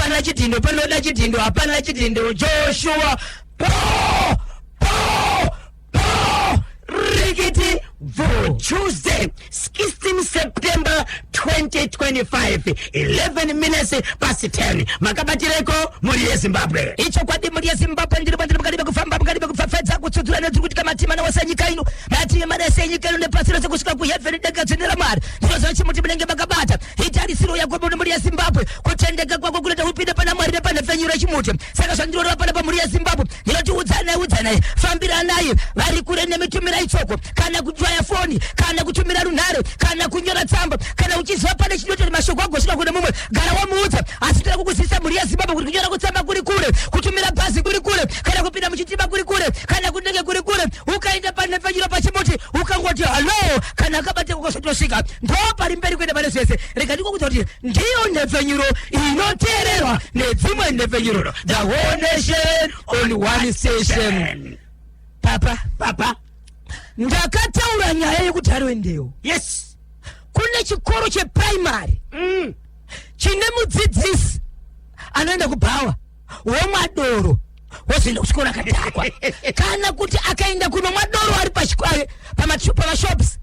Hapana chidhindo, panoda chidhindo, hapana chidhindo. Joshua po po po rikiti bvu. Tuesday 16 September 2025, 11 minutes past 10. Makabatireko mhuri yeZimbabwe? Ichokwadi, mhuri yeZimbabwe, ndiri ndiri mukati mekufamba, mukati mekupfapfadza, kutsudzura nedziri kuitika mativi mana ose enyika ino, mativi mana ese enyika ino nepasi rose kusvika kuheaven, denga dzvene raMwari. Ndinoziva chimuti munenge makabata itarisiro yako muno, mhuri yeZimbabwe. Kutendeka kwako kunoita upinde pana Mwari nepanhepfenyuro yechimuti. Saka zvandinoreva pana pamhuri yeZimbabwe, ndinoti udzanai, udzanai, fambiranai. Vari kure nemitumirai tsoko, kana kutwaya foni, kana kutumira runhare, kana kunyora tsamba. Kana uchiziva pane chinototi mashoko agosvika kune mumwe, gara wamuudza. Asi toda kukuzivisa, mhuri yeZimbabwe, kuti kunyora kutsamba kuri kure, kutumira bhazi kuri kure, kana kupinda muchitima kuri kure, kana kundege kuri kure. Ukaenda panhepfenyuro pachimuti, ukangoti hallo, kana akabata kukosotosvika. Ndo pari mberi kuenda pane zvese. Rega ndikokuudza kuti ndiyo nhepfenyuro inoteererwa nedzimwe nhepfenyuro, the whole nation on one station. Papa, papa, ndakataura nyaya yekuti Harwendale kune chikoro cheprimary chine mudzidzisi anoenda kubhawa, womwa doro, wozoenda kuchikoro akadhakwa, kana kuti akaenda kunomwa doro ari pamashops,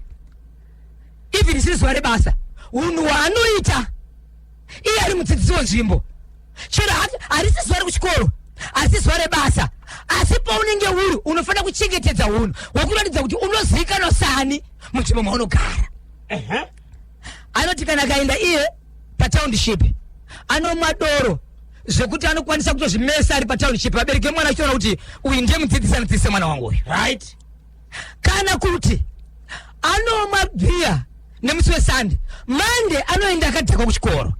even isiri zuva rebasa. Unhu hwaanoita iye ari mudzidzisi wenzvimbo, chero harisi zuva rekuchikoro, harisi zuva rebasa, asi paunenge uri unofanira kuchengetedza unhu hwekuratidza kuti unozivikanwa sani munzvimbo maunogara. Anoti kana akaenda iye patownship, anomwa doro zvekuti anokwanisa kutozvimesa ari patownship, vabereki vemwana achiona kuti uyu ndiye mudzidzisi anodzidzisa mwana wangu uyu. Kana kuti anomwa bhiya nemusi weSunday, Monday anoenda akadhakwa kuchikoro.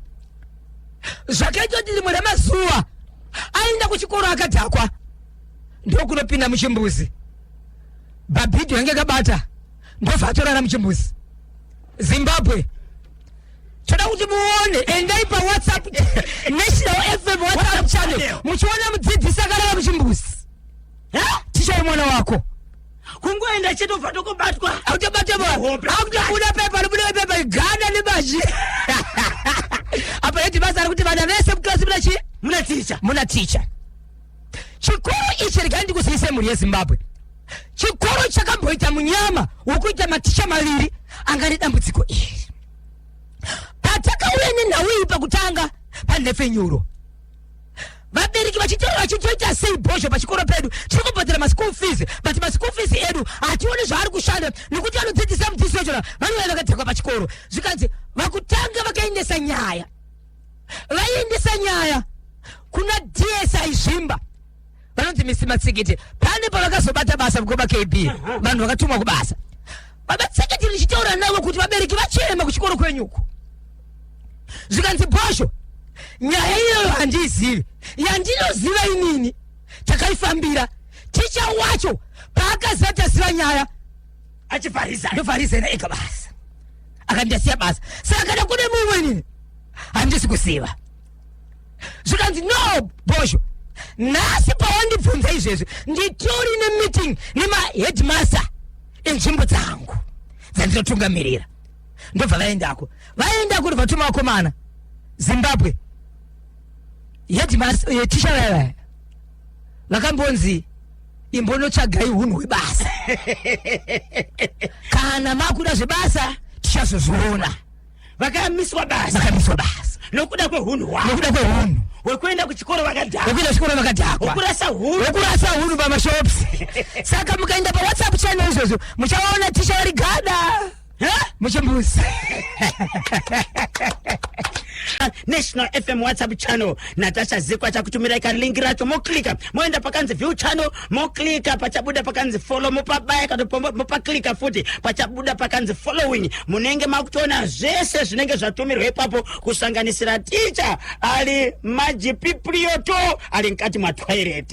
Zvakaita kuti rimwe remazuva aenda kuchikoro akadhakwa, ndokunopinda muchimbuzi, bhabhidhi yange akabata, ndobva atorara muchimbuzi. Zimbabwe, toda kuti muone, endai paWhatsApp, National FM WhatsApp channel, muchiona mudzidzisi akarara muchimbuzi. Ticha wemwana wako. Kungoenda chete ubva tokubatwa. Autobata, akutobuda pepa, ribuda pepa ganda nebaji. Apa headmaster ari kuti vana vese muklasi muna chii? Muna ticha. Muna ticha. Chikoro ichi, regai ndikuzivise, mhuri yeZimbabwe, chikoro chakamboita munyama wokuita maticha maviri anga nedambudziko iri. Patakauya nenhau iyi pakutanga panhepfenyuro, vabereki vachitaura vachitoita sei, "Bhozho, pachikoro pedu tiri kubhadhara maschool fees, but maschool fees edu hationi zvaari kushanda nekuti anodzidzisa mudzidzisi wachona vanouya vakadhakwa pachikoro." Zvikanzi vakutanga vakaendesa nyaya, vaiendesa nyaya kuna DSI Zvimba, vanonzi Misi Matsikiti. Pane pavakazobata basa mukoba KB, vanhu vakatumwa kubasa. Baba Tsikiti, ndichitaura navo kuti vabereki vachema kuchikoro kwenyuku. Zvikanzi, "Bhosho, nyaya iyoyo handiizivi. Yandinoziva inini, takaifambira. Ticha wacho paakaziva taziva nyaya, achivharisa. Ndovharizena ega basa, akandasiya basa. Saka kana kune mumwe, inini handisi kuziva." Zvikanzi, "No, Bhosho, nhasi pawandibvunza izvezvi, nditori nemeeting nemaheadmaster enzvimbo dzangu dzandinotungamirira." Ndobva vaendako, vaendako, ndobva tuma vakomana. Zimbabwe, headmaster, tisha vaya vakambonzi, "Imbonotsvagai unhu hwebasa. Kana makuda zvebasa, tichazozviona." Vakamiswa basa. Vakamiswa basa. Nokuda kwehunhu hwavo. Nokuda kwehunhu. Hwekuenda kuchikoro vakadhakwa. Wekuenda kuchikoro vakadhakwa. Hwekurasa hunhu. Wekurasa hunhu pamashops. Saka mukaenda paWhatsApp channel izvozvo, muchaona tisha vari gada muchimbuzi. National FM WhatsApp channel, Natasha Ziko achakutumirai kalink racho. Moklika, moenda pakanzi view channel, moklika, pachabuda pakanzi follow, mopabaya kana mopaklika futi, pachabuda pakanzi following. Munenge makutoona zvese zvinenge zvatumirwa ipapo, kusanganisira ticha ali majipiprioto ali mkati mwa toilet.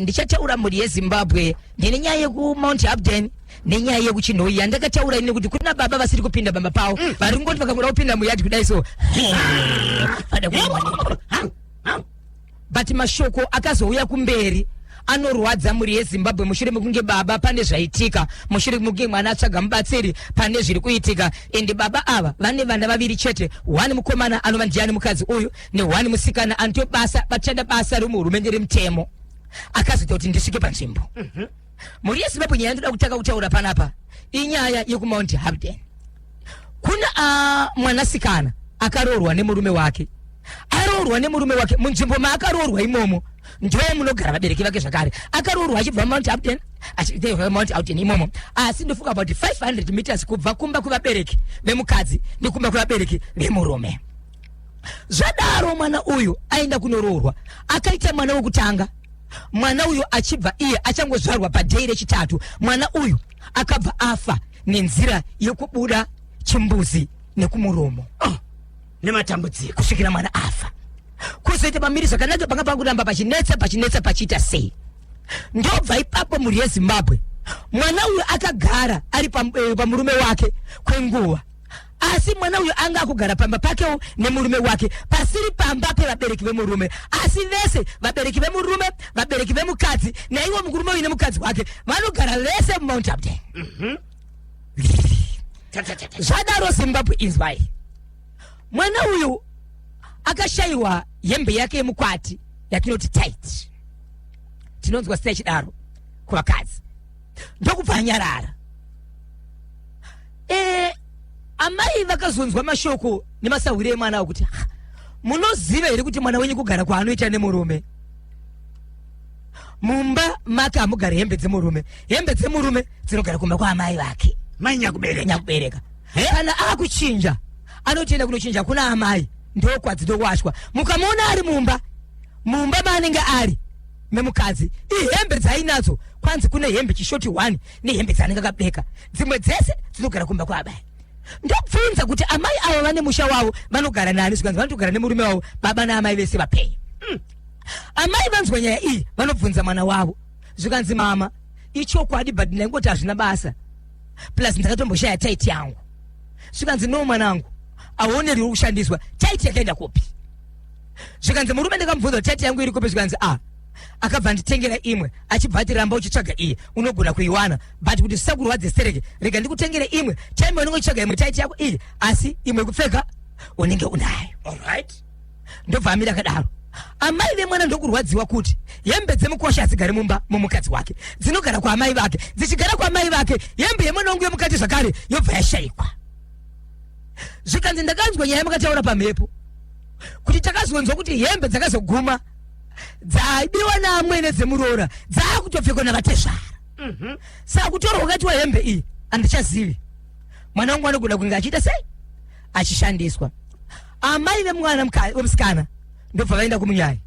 Ndichataura, mhuri yeZimbabwe, ndine nyaya yekuMount Hampden nenyaya yekuChinhoyi yandakataura ini kuti kuna baba vasiri kupinda bamba pavo, vari kungoti vakangoda kupinda muyadhi kudai so vada kuona. But mashoko akazouya kumberi. Anorwadza mhuri yeZimbabwe mushure mekunge baba pane zvaitika, mushure mekunge mwana atsvaga mubatsiri pane zviri kuitika. Ende baba ava vane vana vaviri chete, one mukomana anova ndiani mukadzi uyu neone musikana anotobasa bachanda basa remuhurumende remutemo akazoita kuti ndisvike panzvimbo. Mhuri yeZimbabwe, nyaya yandoda kutanga kutaura panapa inyaya yekuMount Hampden. Kuna mwanasikana akaroorwa nemurume wake, aroorwa nemurume wake munzvimbo maakaroorwa imomo ndo munogara vabereki vake zvakare. Akaroorwa achibva Mount Hampden, achibva Mount Hampden imomo, asi ndofunga about 500 meters kubva kumba kwevabereki vemukadzi nekumba kwevabereki vemurume. Zvadaro mwana uyu aenda kunoroorwa, akaita mwana wekutanga. Mwana uyu achibva iye achangozvarwa padhei rechitatu, mwana uyu akabva afa nenzira yekubuda chimbuzi nekumuromo. Oh, nematambudziko kusvikira mwana afa. Kuzoita pamiri zvakanaka panga pakuramba pachinetsa pachinetsa pachiita sei. Ndobva ipapo mhuri yeZimbabwe, mwana uyu akagara ari pamurume wake kwenguva, asi mwana uyu anga akugara pamba pakewo nemurume wake pasiri pamba pevabereki vemurume, asi vese vabereki vemurume, vabereki vemukadzi naiwo murume uyu nemukadzi wake vanogara vese muMount Hampden. Zvadaro Zimbabwe, inzwai, mwana uyu akashayiwa hembe yake yemukwati yatinoti tight, tinonzwa sei chidaro kuvakadzi, ndokubva anyarara. Amai vakazonzwa mashoko nemasahwiro emwana okuti, "Ha, munoziva here kuti mwana wenyu kugara kwaanoita nemurume mumba make hamugari hembe dzemurume, hembe dzemurume dzinogara kumba kwaamai vake?" Mai nyakubereka. Nyakubereka. Kana akuchinja anotoenda kunochinja kuna amai, ndokwadzinowashwa. Mukamuona ari mumba, mumba maanenge ari memukadzi, ihembe dzainadzo, kwanzi kune hembe chishoti 1 nehembe dzaanenge akapfeka, dzimwe dzese dzinogara kumba kwaamai. Ndobvunza kuti amai avo vane musha wavo vanogara nani? Zvikanzi vanotogara nemurume wavo, baba naamai vese vapenyu. Amai vanzwa nyaya iyi vanobvunza mwana wavo, zvikanzi, "Mama, ichokwadi, but ndaingoti hazvina basa, plus ndakatomboshaya tight yangu." Zvikanzi, "No mwanangu, aone riri kushandiswa, tight yakaenda kupi?" Zvikanzi, "Murume ndakamubvunza kuti tight yangu iri kupi, zvikanzi a akabva anditengera imwe, achibva ati ramba uchitsvaga iye unogona kuiwana, but kuti zvisakurwadze stereke rega ndikutengere imwe, time unenge uchitsvaga imwe tight yako iyi, asi imwe kupfeka unenge unayo." Alright. Ndobva amira akadaro. Amai vemwana ndokurwadziwa kuti hembe dzemukosha hadzigari mumba mumukadzi wake, dzinogara kwaamai vake. Dzichigara kwaamai vake, hembe yemwana wangu yemukati zvakare yobva yashayikwa. Zvikanzi, "Ndakanzwa nyaya makataura pamhepo kuti takazonzwa kuti hembe dzakazoguma dzaibiwa naamwene dzemuroora dzaakutopfekwa navatezvara. Saka kutorwa kwakaitwa hembe iyi handichazivi, mwana wangu anogona kunge achiita sei, achishandiswa." Amai vemwana wemusikana ndobva vaenda kumunyai,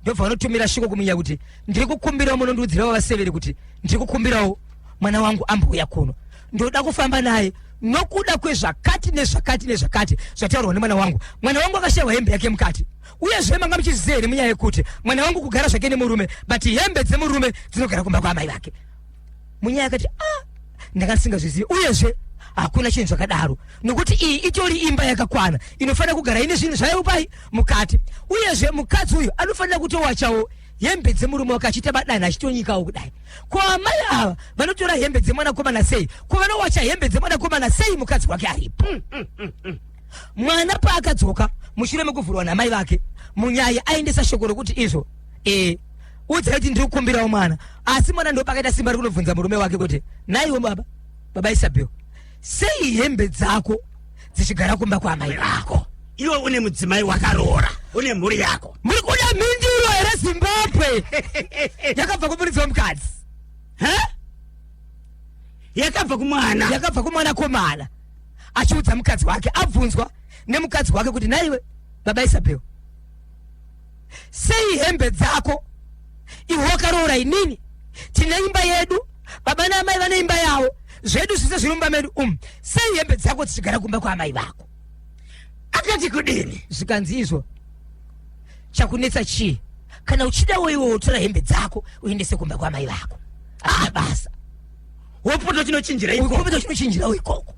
ndobva vanotumira shoko kumunyai kuti ndiri kukumbirawo munondiudzirawo vaseveri kuti ndiri kukumbirawo mwana wangu ambouya kuno, ndoda kufamba naye nokuda kwezvakati nezvakati nezvakati zvataurwa nemwana wangu. Mwana wangu akashayiwa hembe yake mukati. Uyezve manga muchiziva here munyaya yekuti mwana wangu kugara zvake nemurume, but hembe dzemurume dzinogara kumba kwaamai vake? Munyaya akati, "Ah, ndanga ndisingazvizivi. Uyezve hakuna chinhu zvakadaro, nokuti iyi itori imba yakakwana inofanira kugara ine zvinhu zvayo pai mukati. Uyezve mukadzi uyu anofanira kutowachawo hembe dzemurume wake achiita madanho achitonyikawo kudai. Ko amai ava vanotora hembe dzemwanakomana sei? Ko vanowacha hembe dzemwanakomana sei mukadzi wake aripo?" Mwana paakadzoka mushure mekuvhurwa namai vake, munyaya aendesa shoko rokuti izvo udzai kuti ndiri kukumbirawo mwana. Asi mwana ndopakaita simba rekunobvunza murume wake kuti, "Naiwe baba, baba Isabel, sei hembe dzako dzichigara kumba kwaamai vako?" Iwe une mudzimai wakaroora, une mhuri yako. Muri kuda mhinduro here, Zimbabwe? Yakabva kumuridzi wemukadzi. Ha? Yakabva kumwana. Yakabva kumwanakomana achiudza mukadzi wake, abvunzwa nemukadzi wake kuti, "Naiwe baba Isabel, sei hembe dzako, iwe wakaroora inini, tine imba yedu, baba naamai vane imba yavo, zvedu zvese zviri mumba medu umu, sei hembe dzako dzichigara kumba kwaamai vako?" Akati kudini? Zvikanzi, "Izvo chakunetsa chii? Kana uchidawo iwe wotora hembe dzako uendese kumba kwaamai vako, hazvina basa." Wopota chinochinjira ikoko. Wopota chinochinjirawo ikoko.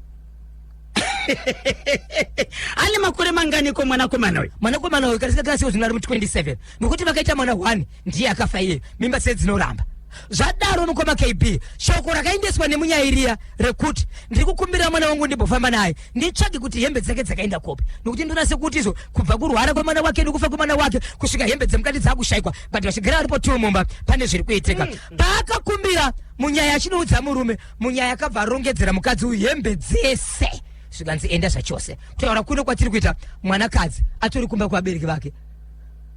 Ane makore manganiko mwanakomana uyu? Mwanakomana uyu karisikakarasiwo zvino ari mu27, nokuti vakaita mwana 1 ndiye akafa iye, mimba sedzinoramba. Zvadaro mukoma KB, shoko rakaendeswa nemunyairiya rekuti ndiri kukumbira mwana wangu ndimbofamba naye nditsvage kuti hembe dzake dzakaenda kopi, nokuti ndona sekuti izvo kubva kurwara kwemwana wake nekufa kwemwana wake kusvika hembe dzemukati dzakushaikwa, but vachigara varipo two mumba, pane zviri kuitika. Paakakumbira munyaya achinoudza murume, munyaya akabva arongedzera mukadzi uyu hembe dzese, zvikanzi enda zvachose. Kutaura kuno kwatiri kuita, mwanakadzi atori kumba kwevabereki vake.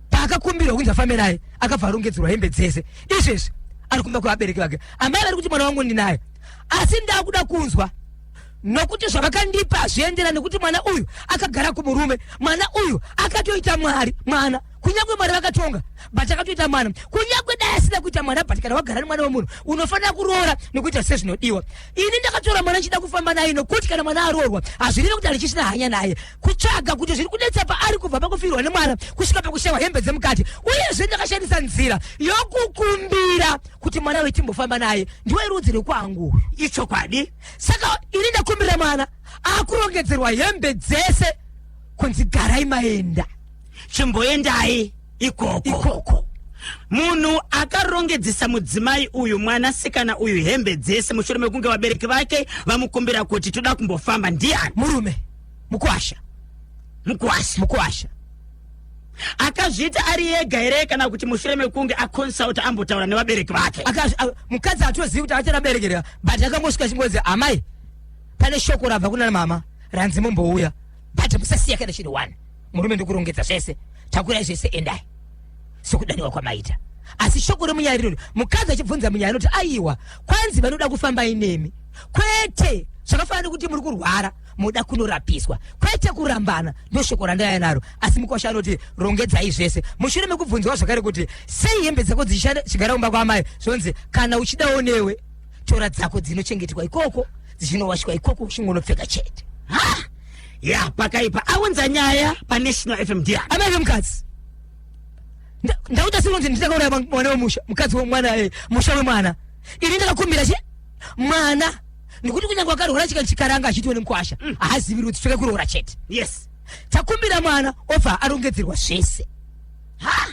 Paakakumbirwa kunzi afambe naye, akabva arongedzerwa hembe dzese. Izvezvi ari kumba kwevabereki vake. Amai vari kuti mwana wangu ndinaye, asi ndakuda kunzwa nokuti zvavakandipa hazvienderani, nekuti mwana uyu akagara kumurume, mwana uyu akatoita mwari mwana, kunyange Mwari vakatonga, but akatoita mwana. Kunyange dai asina kuita mwana, but kana wagara nemwana wemunhu unofanira kuroora nekuita sezvinodiwa. Ini ndakatora mwana nchida kufamba naye, nokuti kana mwana aroorwa hazvirevi kuti handichisina hanya naye. Kutsvaga kuti zviri kunetsa paari kubva pakufirwa nemwana kusvika pakushayiwa hembe dzemukati. Uyezve ndakashandisa nzira yokukumbira kuti mwana wetimbofamba naye ndiwe rudzi rwekwangu. Ichokwadi. Saka ini ndakumbira mwana, akurongedzerwa hembe dzese, kunzi garai maenda. Chimboendai ikoko. Ikoko. Munhu akarongedzesa mudzimai uyu, mwanasikana uyu, hembe dzese mushure mekunge vabereki vake vamukumbira kuti toda kumbofamba, ndiani? Murume, mukwasha. Mukwasha. Mukwasha. Akazviita ari ega here, kana kuti mushure mekunge aconsulta, ambotaura nevabereki vake? Mukadzi hatozivi kuti acharaberekerera, but akangosvika chingonzi, "Amai, pane shoko rabva kuna mama ranzi mumbouya, but musasiya kana chiri one. Murume ndikurongedza zvese, takurai zvese, endai sokudaniwa kwamaita." Asi shoko remunyaya rinoti mukadzi achibvunza munyaya anoti, "Aiwa, kwanzi vanoda kufamba inemi, kwete zvakafanana nekuti muri kurwara muda kunorapiswa, kwete kurambana, ndoshoko randaya naro." Asi mukwasha anoti rongedzai zvese. Mushure mekubvunzwa zvakare kuti sei hembe dzako dzichigara kumba kwaamai, zvonzi kana uchidawo newe tora dzako dzinochengetwa ikoko, dzichinowashwa ikoko, uchingonopfeka chete. Ha, ya, pakaipa. Aunza nyaya paNational FM ndiani? Amai vemukadzi. Ndakuta sinonzi nditakauraya mwana wemusha, mukadzi wemwana, musha wemwana. Ini ndakakumbira che mwana, nekuti kunyange wakarwara chikaranga achiitiwa nemukwasha, haazivi rudzi, tsveke kuroora chete. Takumbira mwana, obva arongedzerwa zvese. Ha,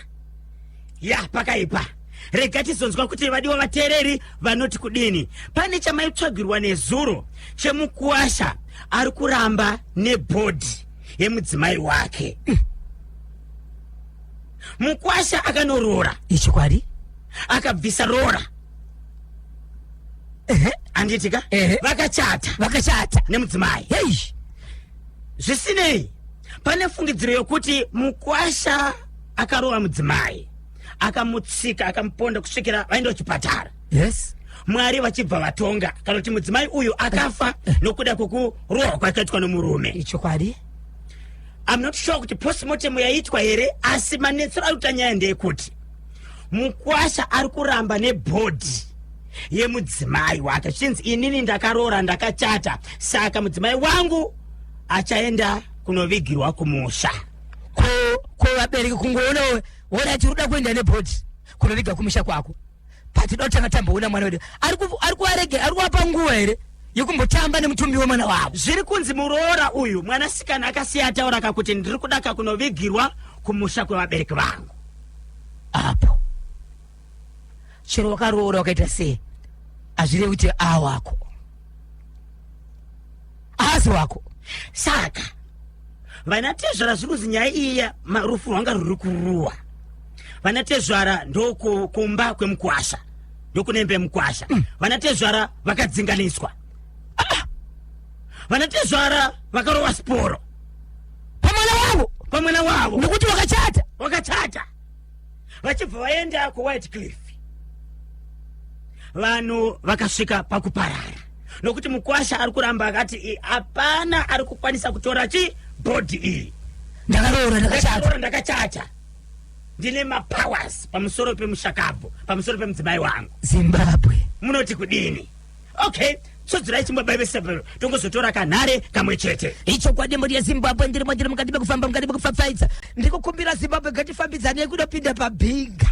ya, pakaipa. Rega tizonzwa kuti vadiwa vateereri vanoti kudini. Pane chamaitsvagirwa nezuro chemukuwasha ari kuramba nebhodhi yemudzimai wake. Mukwasha akanoroora. Ichokwadi. Akabvisa roora. Handitika? Ehe. Vakachata. Vakachata. Nemudzimai. Hei. Zvisinei, pane fungidziro yokuti mukwasha akarova mudzimai, akamutsika, akamuponda kusvikira vaenda kuchipatara. Mwari vachibva vatonga, kana kuti mudzimai uyu akafa nokuda kwekurohwa kwakaitwa nomurume. Ichokwadi. I'm not sure kuti postmortem yaitwa here, asi manetsero ari kuita nyaya ndeyekuti mukwasha ari kuramba nebhodhi yemudzimai wake, zvichinzi inini ndakaroora, ndakachata, saka mudzimai wangu achaenda kunovigirwa kumusha. Ko vabereki kungoona wona tiri kuda kuenda nebhodhi kunoviga kumusha kwako, patinoda kutanga tamboona mwana wedu, ari kuvarege, ari kuvapa nguva here yekumbotamba nemutumbi wemwana wavo? Zviri kunzi muroora uyu, mwanasikana, akasiya ataura kakuti ndiri kuda kakunovigirwa kumusha kwevabereki vangu. Apo chero wakaroora wakaita sei, hazvirevi kuti awako, haasi wako. Saka vanatezvara, zviri kunzi nyaya iya rufu rwanga rwuri kuruwa, vanatezvara ndokumba kwemukwasha, ndokunembe mukwasha. Vanatezvara vakadzinganiswa. Ah! Vanatezvara vakarova siporo pamwana wavo. Pamwana wavo. Nekuti wakachata. Wakachata. Vachibva vaenda kuWhite Cliff, vanhu vakasvika pakuparara nokuti mukwasha ari kuramba akati hapana ari kukwanisa kutora chi bhodhi iyi. Ndakaroora, ndakachata. Ndakaroora, ndakachata, ndine mapowers pamusoro pemushakabvu, pamusoro pemudzimai wangu. Zimbabwe. Munoti kudini? Okay, tsodzirai chimwe tongozotora kanhare kamwe chete. Ichokwadi, mhuri yeZimbabwe, ndirimo, ndiri mukati mekufamba, mukati mekupfapfaidza. Ndiri kukumbira Zimbabwe, ngatifambidzanei kunopinda pabhinga.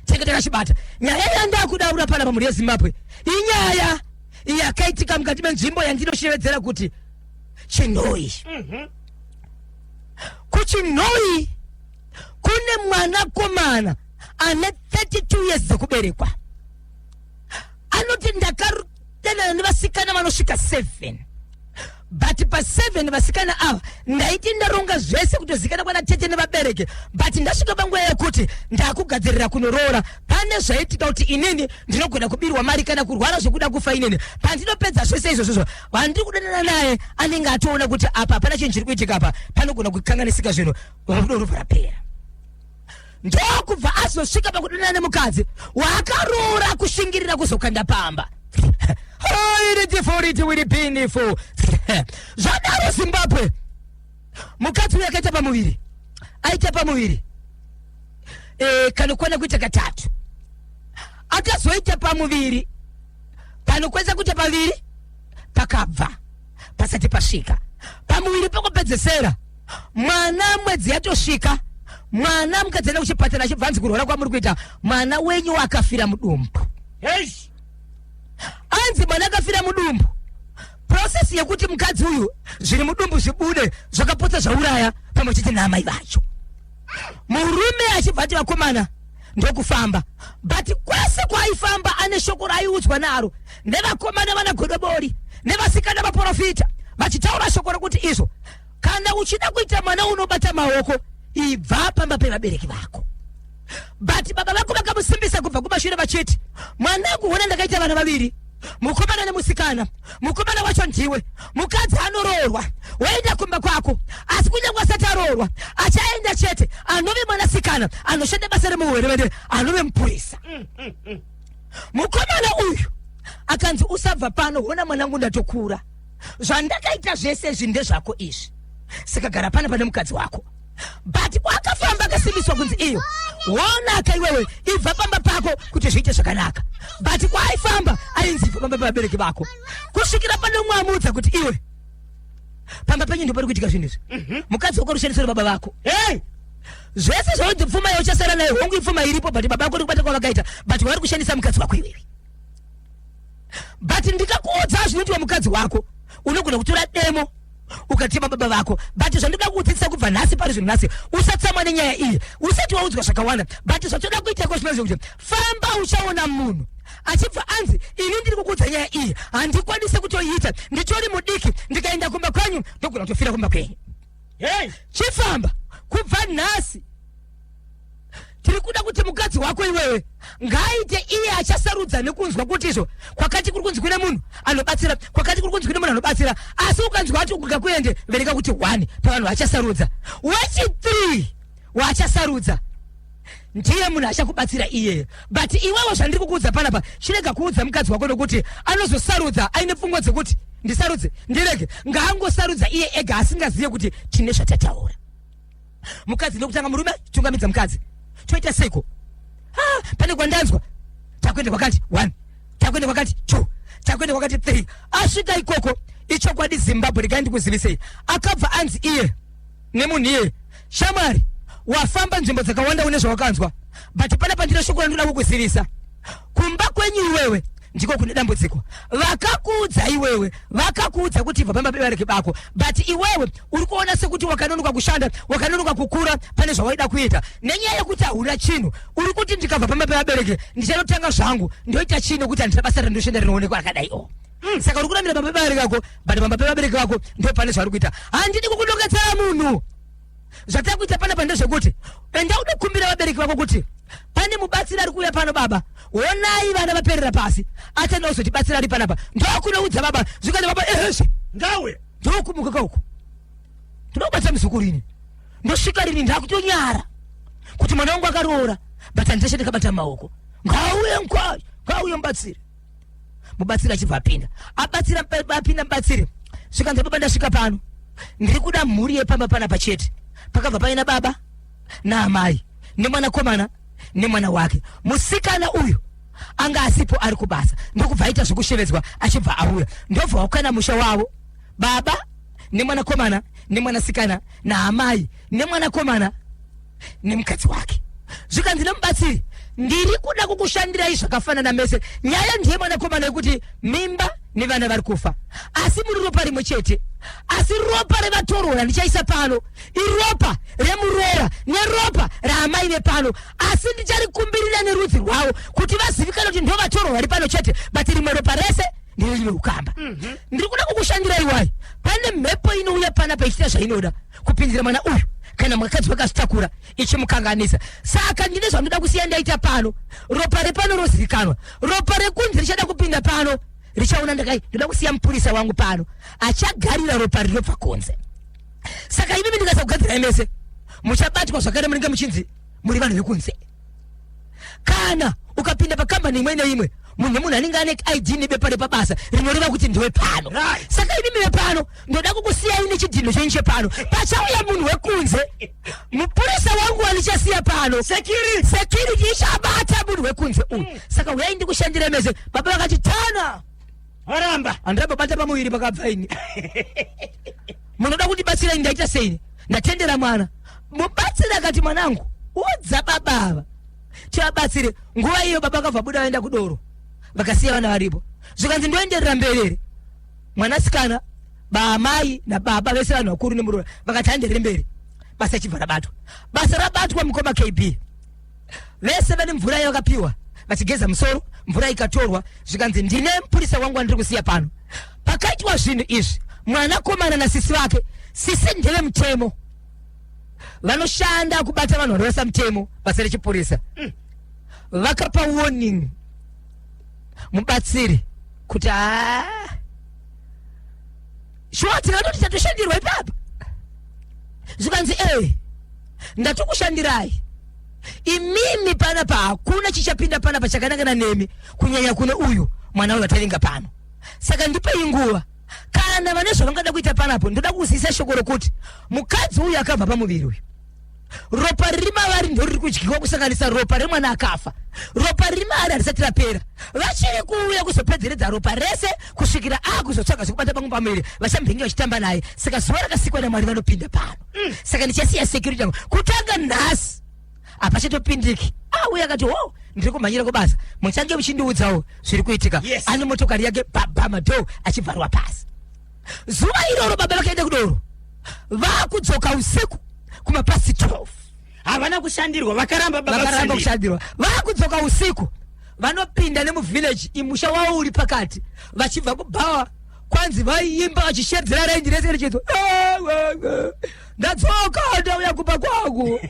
Tenge takachibata nyaya yandakudaura panapa, mhuri yeZimbabwe. Inyaya yakaitika mukati menzvimbo yandinoshevedzera kuti Chinhoyi. Kuchinhoyi kune mwanakomana ane 32 years dzekuberekwa, anoti ndakadanana nevasikana vanosvika 7, but pa7 vasikana ava ndaiti ndaronga zvese kutozikana kwana tete nevabereki, but ndasvika panguva yekuti ndakugadzirira kunoroora, pane zvaitika kuti inini ndinogona kubirwa mari kana kurwara zvekuda kufa. Inini pandinopedza zvese izvozvozvo, vandiri kudanana naye anenge atoona kuti apa hapana chinhu chiri kuitika, apa panogona kukanganisika zvinhu, rudo rubva rapera. Ndokubva azosvika pakudanana nemukadzi waakaroora, kushingirira kuzokanda pamba. Iritifuritiwiripinifu. Zvadaro, Zimbabwe, mukadzi uyu akaita pamuviri, aita pamuviri kanokwana kuita katatu. Akazoita pamuviri panokwanisa kuita paviri, pakabva pasati pasvika pamuviri pekupedzesera, mwana mwedzi yatosvika, mwana mukadzi enda kuchipatara, achibva anzi, "Kurwara kwamuri kuita, mwana wenyu akafira mudumbu." Eish. Anzi mwana akafira mudumbu. Process yekuti mukadzi uyu zviri mudumbu zvibude zvakapotsa zvauraya pamwe chete naamai vacho. Murume achibva ati, "Vakomana," ndokufamba, but kwese kwaaifamba ane shoko raaiudzwa naro nevakomana vana godobori nevasikana vaprofita, vachitaura shoko rokuti izvo kana uchida kuita mwana unobata maoko, ibva pamba pevabereki vako. But baba vako vakamusimbisa kubva kumashure vachiti, "Mwanangu, hona ndakaita vana vaviri, mukomana nemusikana. Mukomana wacho ndiwe, mukadzi anoroorwa woenda kumba kwako, asi kunyange asati aroorwa achaenda chete, anove mwanasikana anoshanda basa remuhwerevende, anove mupurisa." Mukomana uyu akanzi, "Usabva pano. Hona mwanangu, ndatokura, zvandakaita zvese izvi ndezvako izvi, saka gara pana pane mukadzi wako." But wakafamba akasimbiswa kunzi iyo wonaka, iwewe ibva pamba pako kuti zviite zvakanaka. But kwaaifamba ainzi, "Ibva pamba pevabereki vako," kusvikira pane umwe amuudza kuti, "Iwe, pamba penyu ndipo pari kuitika zvinhu izvi. Mukadzi wako rushandiswa baba vako." Hey! Zvese zvaunzi pfuma yauchasara nayo, hongu ipfuma iripo, but baba vako ndikubata kwavakaita, but vari kushandisa mukadzi wako iwewe. But ndikakuudza zvinoitwa mukadzi wako, unogona kutora demo ukatema baba vako. But zvandinoda kukudzidzisa kubva nhasi, pari zvinhu nhasi, usatsamwa nenyaya iyi, usati waudzwa zvakawanda, but zvatoda kuita ko zvinozi kuti famba, uchaona munhu achibva anzi, "Ini ndiri kukuudza nyaya iyi, handikwanisi kutoiita, nditori mudiki. Ndikaenda kumba kwenyu ndogona kutofira kumba kwenyu." Hey! Chifamba kubva nhasi, tiri kuda kuti mukadzi wako iwewe ngaaite iye achasarudza nekunzwa kuti izvo kwakati kuri kunzi kune munhu anobatsira, kwakati kuri kunzi kune munhu anobatsira. Asi ukanzwa ati ukuga kuende, vereka kuti 1 pavanhu vachasarudza, wechi3 waachasarudza ndiye munhu achakubatsira iyeye. But iwewo, zvandiri kukuudza panapa, chirega kuudza mukadzi wako, nokuti anozosarudza aine pfungwa dzekuti ndisarudze, ndirege. Ngaangosarudza iye ega asingazive kuti tine zvatataura. Mukadzi ndokutanga, murume tungamidza mukadzi, toita seiko? Ah, pane kwandanzwa, takuenda kwakati 1, takuenda kwakati 2, takuenda kwakati 3. Asvika ikoko, ichokwadi Zimbabwe, regai ndikuzivisei, akabva anzi iye nemunhu iyeye, "Shamwari, wafamba nzvimbo dzakawanda, une zvawakanzwa, but pana pandine shoko randinoda kukuzivisa. Kumba kwenyu iwewe ndiko kune dambudziko. Vakakuudza iwewe, vakakuudza kuti ibva pamba pevabereki bako, but iwewe uri kuona sekuti wakanonoka kushanda, wakanonoka kukura pane zvawaida kuita. Nenyaya yekuti hauna chinhu, uri kuti ndikabva pamba pevabereki ndichanotanga zvangu, ndoita chii? Nekuti handina basa randoshanda rinoonekwa rakadai o. Saka uri kuramira pamba pevabereki vako, but pamba pevabereki vako ndo pane zvauri kuita. Handidi kukudongedzera munhu. Zvatakuita panapa ndezvekuti enda unokumbira vabereki vako kuti pane mubatsiri ari kuuya pano. Baba, honai vana vaperera pasi, atenda kuzotibatsira ari panapa." Ndokunoudza baba, zvikati baba, "Ehezve." Ngawe. Ndokumuka kauko, ndinobata muzukuru ini, ndosvika rini ndakutonyara kuti mwana wangu akaroora, but handishe ndakabata maoko. Ngauye nkwa, ngauye mubatsiri. Mubatsiri achibva apinda, abatsira, apinda mubatsiri, svikanzi, "Baba, ndasvika pano, ndiri kuda mhuri yepamba panapa chete." Pakabva paina baba naamai nemwanakomana nemwana wake. Musikana uyu anga asipo, ari kubasa, ndokubva aita zvekushevedzwa, achibva auya, ndobva wakwana musha wavo, baba nemwanakomana nemwanasikana naamai nemwanakomana nemukadzi wake. Zvikanzi nemubatsiri, "Ndiri kuda kukushandirai zvakafanana mese. Nyaya ndiye mwanakomana yekuti mimba nevana vari kufa asi muri ropa rimwe chete asi ropa revatorwa randichaisa pano iropa remuroora neropa raamai vepano asi ndicharikumbirira nerudzi rwavo kuti vazivikanwe kuti ndovatorwa vari pano chete but rimwe ropa rese nderine ukamba mhm. ndiri kuda kukushandirai wai pane mhepo inouya panapa ichiita zvainoda kupinzira mwana uyu kana mukadzi wakazvitakura ichimukanganisa saka ndine zvandinoda kusiya ndaita pano ropa repano rozivikanwa ropa rekunzi richada kupinda pano richaona ndakai ndoda kusiya mupurisa wangu pano achagarira ropa rinobva kunze saka imimi ndikasakugadzirai mese muchabatwa zvakare munenge muchinzi muri vanhu vekunze kana ukapinda pakambani imwe neimwe munhu nemunhu anenge ane id nebepa repabasa rinoreva kuti ndiwe pano right. saka imimi vepano ndoda kukusiyai nechidhindo chenyu chepano pachauya munhu wekunze mupurisa wangu wandichasiya pano security ichabata munhu wekunze uyu mm. saka uyai ndikushandire mese baba vakati tana varamba handirambobata pamuviri pakabva ini munoda kundibatsira ini ndaita sei ndatendera mwana mubatsiri akati mwanangu udza baba ava tivabatsire nguva iyo baba akabva buda vaenda kudoro vakasiya vana varipo zvikanzi ndoenderera mberi here mwanasikana baamai nababa vese vanhu vakuru nemuroora vakati handerere mberi basa chibva rabatwa basa rabatwa mukoma kb vese vane mvura yavakapiwa vachigeza musoro mvura ikatorwa zvikanzi ndine mupurisa wangu wandiri kusiya pano pakaitwa zvinhu izvi mwanakomana nasisi vake sisi ndeve mutemo vanoshanda kubata vanhu vanorasa mutemo basa rechipurisa mm. vakapa warning mubatsiri kuti haa shuwa tingatoti tatoshandirwa ipapa zvikanzi ee ndatokushandirai imimi panapa hakuna chichapinda panapa chakanangana nemi kunyanya kune uyu mwana uyu vatavinga pano saka ndipei nguva kana vane zvavangada kuita panapo ndoda kuzivisa shoko rokuti mukadzi uyu akabva pamuviri uyu ropa riri mavari ndoriri kudyiwa kusanganisa ropa remwana akafa ropa riri maari harisati rapera vachiri kuuya kuzopedzeredza ropa rese kusvikira akuzotsvaga zvekubata pamwe pamuviri vachambenge vachitamba naye saka zuva rakasikwa namwari vanopinda pano mm. saka ndichasiya security yangu kutanga nhasi hapachatopindiki auya ah, akati ho oh, ndiri kumhanyira kubasa muchange muchindiudzawo zviri kuitika yes. ane motokari yake baba madhoo achibvarwa pasi zuva iroro baba vakaenda kudoro vakudzoka usiku kumapasi 12 havana kushandirwa vakaramba vakaramba kushandirwa vakudzoka usiku vanopinda nemuvillage imusha wavo uri pakati vachibva kubhawa kwanzi vaiimba vachishedzera raindi rese richinzwa ndadzoka ndauya kumba kwangu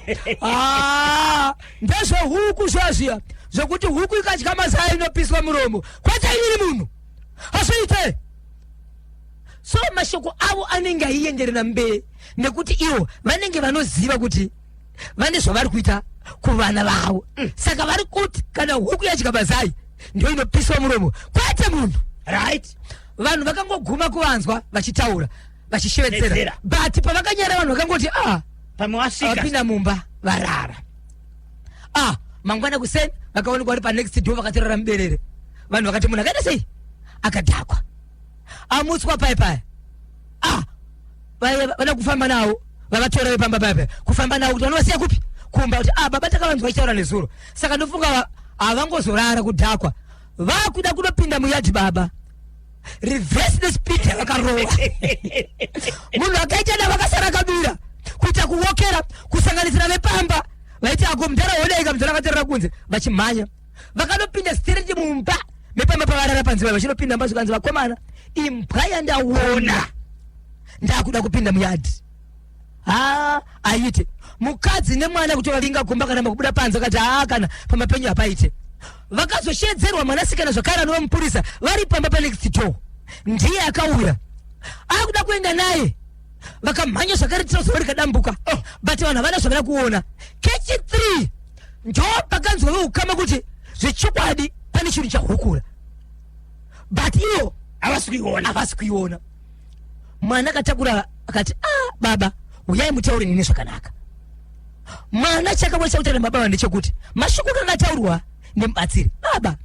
ah, ndezvehuku zviya zvekuti huku ikadya mazai inopiswa muromo kwete inini munhu hazviite so mashoko avo anenge aienderera mberi nekuti ivo vanenge vanoziva kuti vane zvavari kuita kuvana vavo mm. saka vari kuti kana huku yadya mazai ndo inopiswa muromo kwete munhu right vanhu vakangoguma kuvanzwa vachitaura vachishevedzera but pavakanyara vanhu vakangoti ah pamwe wasvika vapinda mumba varara ah mangwana kuseni vakaonekwa vari panext door vakatorara muberere vanhu vakati munhu akaita sei akadhakwa amutswa pai paya ah vada kufamba nawo vavatora vepamba paya paya kufamba nawo kuti vanovasiya kupi kumba kuti ah baba takavanzwa vachitaura nezuro saka ndofunga havangozorara kudhakwa vakuda kunopinda muyadhi baba reverse nespeed yavakarova munhu akaita da vakasara akabira kuita kuwokera kusanganisira vepamba vaiti ako mudhara hodaika mudhara akatorera kunze vachimhanya vakanopinda straight mumba mepamba pavarara panze vaya vachinopinda mba zvikanzi vakomana imbwa yandaona ndakuda kupinda muyadhi haa aite mukadzi nemwana kuti vavinga kumba kana makubuda panze akati haa kana pamba penyu hapaite vakazoshedzerwa mwanasikana zvakare anova mupurisa vari pamba panext door ndiye akauya akuda kuenda naye vakamhanya zvakare tinozuva rikadambuka oh, but vanhu havana zvavana kuona kechi 3 ndo pakanzwa veukama kuti zvechokwadi pane chinhu chahukura but ivo havasi kuiona havasi kuiona mwana akatakura akati ah baba uyai mutaure nini zvakanaka mwana chakakwanisa kutaura nababa ndechekuti mashoko akataurwa nemubatsiri baba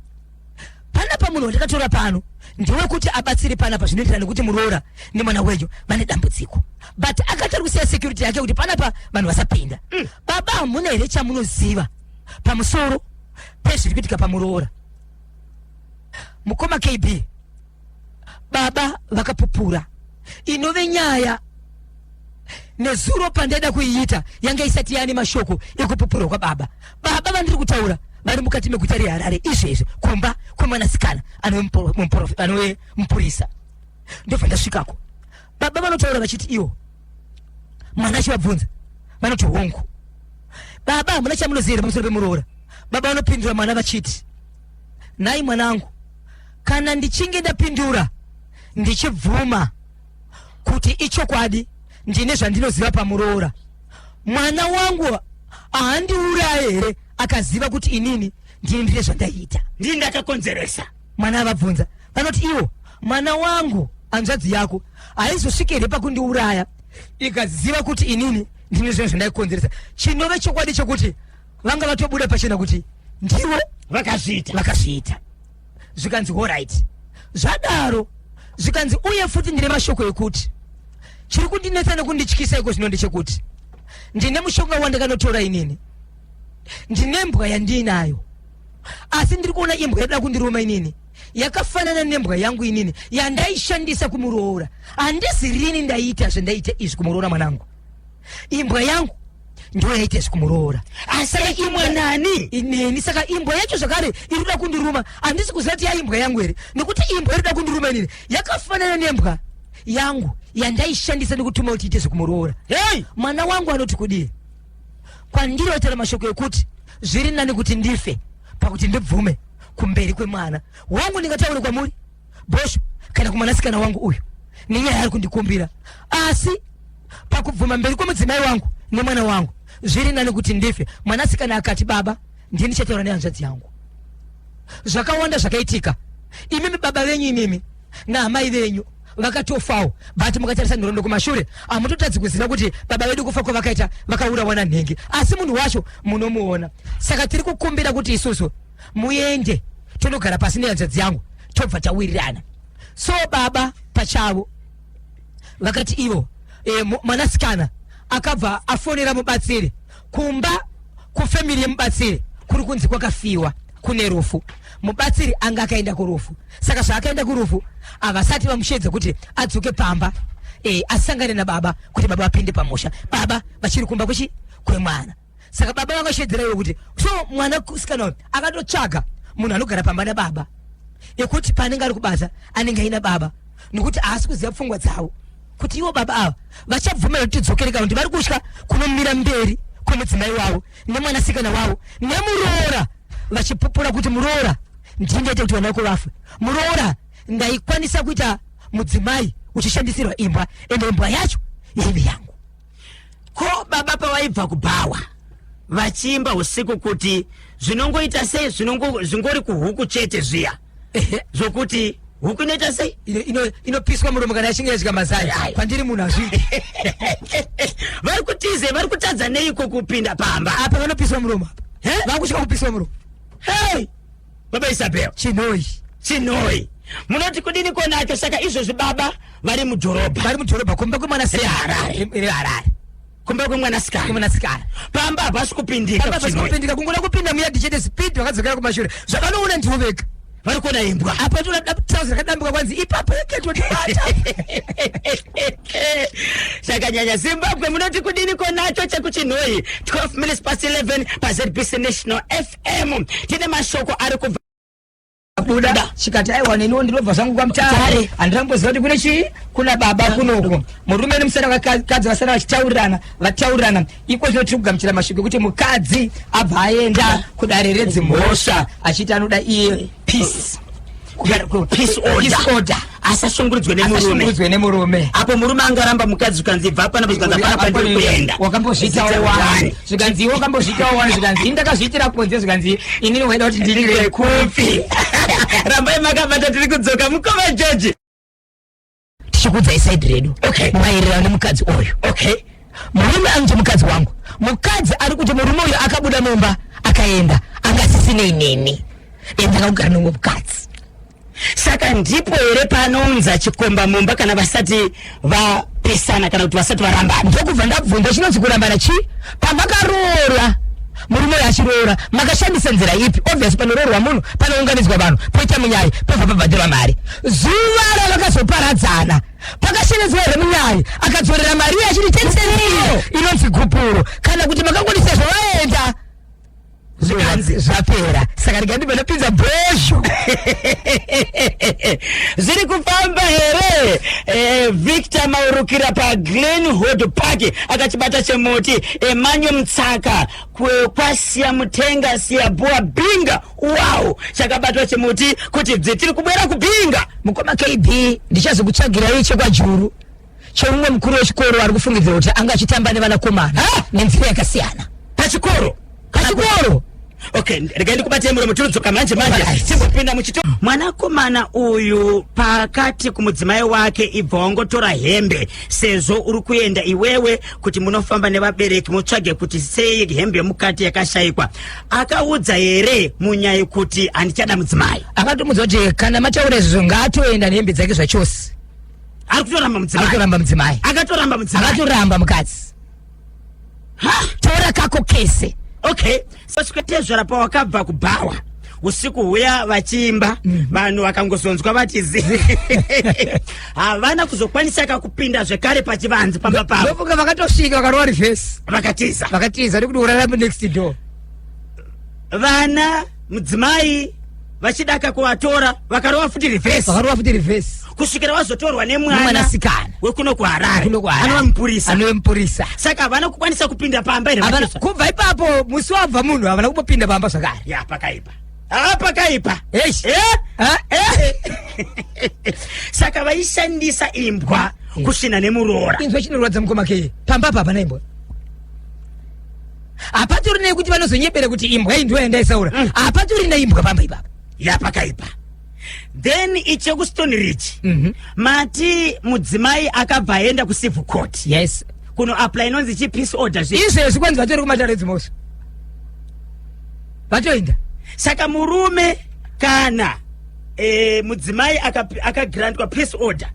panapa munhu wandakatora pano ndewekuti abatsire panapa zvinoenderana nekuti muroora nemwana wenyu vane dambudziko but akatari kusiya security yake kuti panapa vanhu vasapinda mm. baba hamuna here chamunoziva pamusoro pezviri kuitika pamuroora mukoma kb Baba vakapupura inove nyaya nezuro pandaida kuiita yanga isati yaane mashoko ekupupurwa kwababa. Baba vandiri kutaura vari mukati meguta reHarare izvezvi kumba kwemwanasikana anove mupurisa. Ndobva ndasvikako, baba vanotaura vachiti iwo mwana achivabvunza vanoti hongu. Baba, hamuna chamunoziva here pamusoro pemuroora? Baba vanopindura mwana vachiti, nhai mwanangu, kana ndichinge ndapindura ndichibvuma kuti ichokwadi ndine zvandinoziva pamuroora, mwana wangu haandiuraye here akaziva kuti inini ndini ndine zvandaiita, ndini ndakakonzeresa? Mwana avabvunza vanoti iwo, mwana wangu, hanzvadzi yako haizosvike here pakundiuraya ikaziva kuti inini ndine zvinhu zvandaikonzeresa? Chinove chokwadi chokuti vanga vatobuda pachena kuti ndivo vakazviita. Vakazviita. Zvikanzi horit, zvadaro. Zvikanzi uye futi ndine mashoko ekuti chiri kundinetsa nekundityisa iko zvino ndechekuti ndine mushonga wandakanotora inini, ndine mbwa yandiinayo, asi ndiri kuona imbwa yoda kundiruma inini yakafanana nembwa yangu inini yandaishandisa kumuroora. Handizi rini ndaiita zvandaita izvi kumuroora mwanangu, imbwa yangu ndiyo yaita izvi kumuroora. Asi imbwa nani? Ineni. Saka imbwa yacho zvakare iri kuda kundiruma. Handisi kuziva kuti yaimbwa yangu here, nekuti imbwa iri kuda kundiruma inini yakafanana nembwa yangu yandaishandisa nekutuma kuti iite zvekumuroora. Hey! Mwana wangu anoti kudii kwandiri? Vataura mashoko ekuti zviri nani kuti ndife pakuti ndibvume kumberi kwemwana wangu. Ndingataure kwamuri Bhosho kana kumwanasikana wangu uyu nenyaya yaari kundikumbira, asi pakubvuma mberi kwemudzimai wangu nemwana wangu zviri nani kuti ndife. Mwanasikana akati, baba, ndini ndichataura nehanzvadzi yangu. Zvakawanda zvakaitika. Imimi baba venyu imimi naamai venyu vakatofawo, but mukatarisa nhoroondo kumashure hamutotadzi kuziva kuti baba vedu kufa kwavakaita vakaurawa nanhengi, asi munhu wacho munomuona. Saka tiri kukumbira kuti isusu muende tonogara pasi nehanzvadzi yangu tobva tawirirana. So baba pachavo vakati ivo mwanasikana akabva afonera mubatsiri kumba kufamily yemubatsiri kuri kunzi kwakafiwa, kune rufu. Mubatsiri anga akaenda kurufu, saka zvaakaenda kurufu havasati vamushedza kuti adzoke pamba asangane nababa kuti baba vapinde pamusha. Baba vachiri kumba kuchi kwemwana. Saka baba vakashedzera iwe kuti so mwana kusikana uyu akatotsvaga munhu anogara pamba nababa yekuti paanenge ari kubasa anenge aina baba, nekuti haasi kuziva pfungwa dzavo kuti ivo baba ava vachabvumira kuti tidzokere kana kuti vari kutya kunomira mberi kwemudzimai wavo nemwanasikana wavo nemuroora vachipupura kuti muroora ndingaita kuti vana vako vafe, muroora ndaikwanisa kuita mudzimai uchishandisirwa imbwa, ende imbwa yacho yaive yangu. Ko baba pavaibva kubhawa vachiimba usiku kuti zvinongoita sei, zvingori kuhuku chete zviya zvokuti huku inoita sei? Inopiswa muromo kana yachinge yadya mazai. Ai. Kwandiri munhu hazviiti. Vari kutize, vari kutadza neiko kupinda pamba? Apa vanopiswa muromo apa. He? Vakusvika kupiswa muromo. Hey! Baba Isabel. Chinoi. Chinoi, munoti kudini konacho? Saka izvozvi baba vari mudhorobha. Vari mudhorobha kumba kwemwanasikana. Reharare. Reharare. Kumba kwemwanasikana. Kwemwanasikana. Pamba hapasi kupindika. Pamba hapasi Chinoi. kupindika, kungoda kupinda muyadhi chete, speed vakadzokera kumashure. Zvavanoona ndivo vega. Vari kuona imbwa. Apa toda trouser rakadambuka kwanzi ipapo yakatotibata. Chakanyanya. Zimbabwe, munoti kudini konacho chekuChinhoyi? 12 minutes past 11 paZBC National FM. Tine mashoko ari kubva Buda chikati, aiwa, neniwo ndinobva zvangu kwaMutare, handiramboziva kuti kune chii, kuna baba kunoko. Murume nemusana vakadzi vasara vachitaurirana, vataurirana. Iko zvino tiri kugamuchira mashoko ekuti mukadzi abva aenda kudare redzimhosva achiti anoda iye peace. Peace order. Peace order. Asashungurudzwe nemurume. Asashungurudzwe nemurume. Apo murume angaramba mukadzi, zvikanzi bva panapa, zvikanzi hapana pandiri kuenda. Wakambozviitawo wani, zvikanzi iwe wakambozviitawo wani, zvikanzi ini ndakazviitira kunze, zvikanzi inini waida kuti ndirire kupi? Rambai makabata, tiri kudzoka. Mukoma George. Tichikuudzai side redu maererano nemukadzi uyu. Murume anoti mukadzi wangu, mukadzi ari kuti murume uyu akabuda mumba akaenda angasisinei neni, ende akakugara nomwe mukadzi. Saka ndipo here panounza chikomba mumba kana vasati vapesana kana kuti vasati varambana? Ndokubva ndabvunza chinonzi kurambana chii pamakaroora murume uyu. achiroora makashandisa nzira ipi? Obvious, panoroorwa munhu panounganidzwa vanhu, poita munyai, pobva pabhadhirwa mari. Zuva ravakazoparadzana pakashenedzwa here munyai akadzorera mari iye achiti tenseniyo inonzi gupuro, kana kuti makangoti sezvo vaenda Zvikanzi. Zvapera, saka rega ndibva ndapinza bhozho. Zviri kufamba here? Victor Maurukira paGlenwood Park akachibata chemuti. Emmanuel Mutsaka kwasiya mutenga siyabua Binga. Wow, chakabatwa chemuti kuti bzi tiri kubwera kuBinga. Mukoma KB, ndichazokutsvagirai chekwajuru cheumwe mukuru wechikoro ari kufungidzira kuti anga achitamba nevanakomana nenzira yakasiyana. Pachikoro? Pachikoro. Okay, regai ndikubatei muromo, tinodzoka manje manje. Alright. Timbopinda muchito. Mwanakomana uyu pakati kumudzimai wake, ibva wangotora hembe sezvo uri kuenda iwewe kuti munofamba nevabereki mutsvage kuti sei hembe yemukati yakashayikwa. Akaudza here munyai kuti handichada mudzimai? Akatomudza kuti kana mataura izvozvo ngaatoenda nehembe dzake zvachose. Ari kutoramba mudzimai? Akatoramba mudzimai. Akatoramba mudzimai. Akatoramba mukadzi. Tora kako kese. Okay, sasvikatezvara pawakabva kubhawa usiku huya vachiimba, vanhu vakangozonzwa vati zi, havana kuzokwanisa kakupinda zvekare pachivanzi pamba pavo. Ndofunga vakatosvika vakarova reverse. Vakatiza. Vakatiza nekuti urarame next door. Vana mudzimai vachidaka kuvatora, vakarova futi reverse. Vakarova futi reverse. Kusvikira vazotorwa nemwana Nemwanasikana wekuno kuHarare. Kuno kuHarare. Anova mupurisa. Anove mupurisa. Saka havana kukwanisa kupinda pamba here? Kubva ipapo musi wabva munhu havana kumbopinda pamba zvakare. Ya, pakaipa. Ah, pakaipa. Eish. Eh? Ha? Eh? Saka vaishandisa imbwa kusvina nemuroora. Inzwa chinorwadza, mukoma keye, pamba apa hapana imbwa. Hapatori nekuti vanozonyepera kuti imbwa iyi ndiyo yandaisaura. Hapatori neimbwa pamba ipapa. Ya, pakaipa. Then iche kuStone Ridge, mati mudzimai akabva aenda kucivil court Yes. kuno apply inonzi chi peace order zvi. Izvezvi kwanzi vatori kumatare edzimhosva, vatoenda. Saka murume kana mudzimai akagrantwa peace order,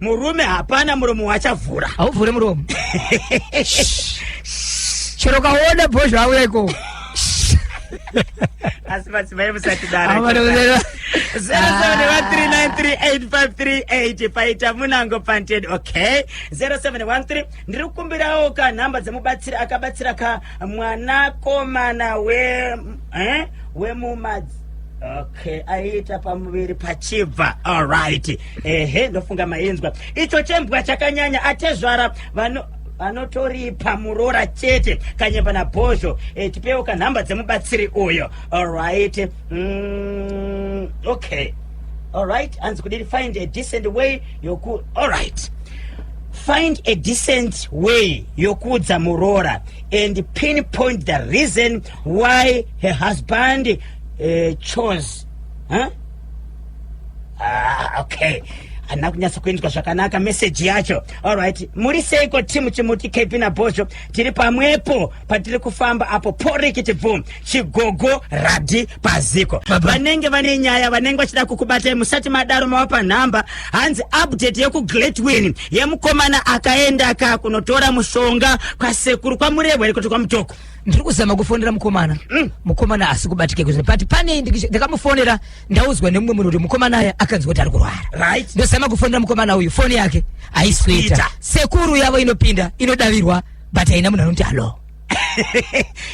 murume hapana muromo wachavhura. Hauvhure muromo chero kaona bhozho auya ikoko. Asi madzimai musatidaro. Havana. 0713938538 paita munango panted. Okay, 0713, ndiri kukumbirawo ka nhamba dzemubatsiri akabatsira ka mwanakomana we wemumadzi. Okay, aiita pamuviri pachibva. Alright, ehe, ndofunga mainzwa. Icho chembwa chakanyanya, atezvara vano vanotoripa muroora chete. Kanyemba nabhozho, tipewo kanhamba dzemubatsiri uyo. Alright, okay, alright. Hanzi kudiri? Find a decent way yoku, alright, find a decent way yokuudza muroora and pinpoint the reason why her husband chose, huh? Ah, okay, handina kunyatsa kuinzwa zvakanaka meseji yacho. Alright, muri seiko timu Chimuti, KP naBhozho? Tiri pamwepo patiri kufamba apo porikitibvu chigogo radhi paziko. Vanenge vane nyaya, vanenge vachida kukubatai, musati madaro mavapa nhamba. Hanzi update yekuGletwin yemukomana akaenda ka kunotora mushonga kwasekuru kwaMurehwa here kuti kwaMutoko? Ndiri kuzama kufonera mukomana. Mukomana asi kubatike kuzvino, but pane ndakamufonera, ndaudzwa nemumwe munhu kuti mukomana aya akanzwa kuti ari kurwara. Ndozama kufonera mukomana uyu, foni yake haisi kuita. Kuita. Sekuru yavo inopinda, inodavirwa, but haina munhu anoti hello.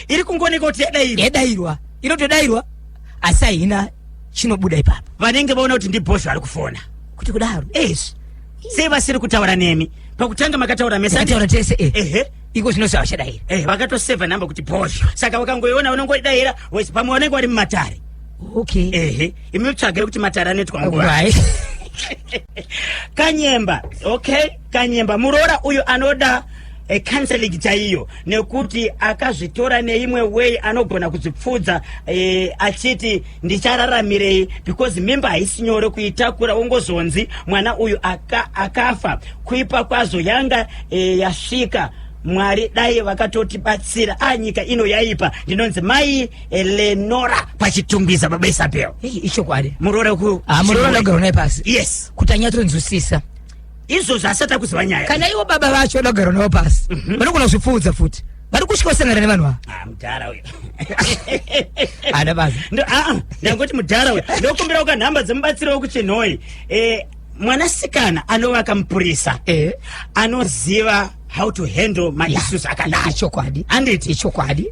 Iri kungooneka kuti yadairwa. Yadairwa, inotodayirwa, asi haina chinobuda ipapo. Vanenge vaona kuti ndibhozho ari kufona. Kuti kudaro? Ezvi sei vasiri kutaura nemi? Pakutanga makataura mese. Takataura tese. Ehe. Iko zvino zvavachadaira. Vakatosevha namba kuti Bhozho, saka vakangoiona vanongodaira pamwe vanenge vari mumatare. Ehe, imi tsvagei kuti matare anoitwa nguva. Kanyemba, okay, Kanyemba, muroora uyu anoda counseling chaiyo nekuti akazvitora neimwe way, anogona kuzvipfudza achiti ndichararamirei, because mimba haisi nyore kuitakura, ungozonzi mwana uyu akafa. Kuipa kwazo yanga yasvika. Mwari dai vakatotibatsira. A, nyika ino yaipa. Ndinonzi Mai Lenora paChitungwiza. Baba Isabel. Ei, ichokwadi. Muroora ku Ah, muroora ndagara naye pasi kuti anyatsonzwisisa. Izvozvo asati akuziva nyaya. Kana ivo baba vacho ndagara navo pasi, vanogona kuzvipfuudza futi. Vari kusvika kusangana nevanhu ava. Ah, mudhara uyo. Ana basa. Ah, ah, ndangoti mudhara uyo. Ndokumbira uka nhamba dzemubatsiri wekuChinhoyi. Mwanasikana anovaka mupurisa. Anoziva how to handle maissues akadai. Ichokwadi. Anditi? Ichokwadi.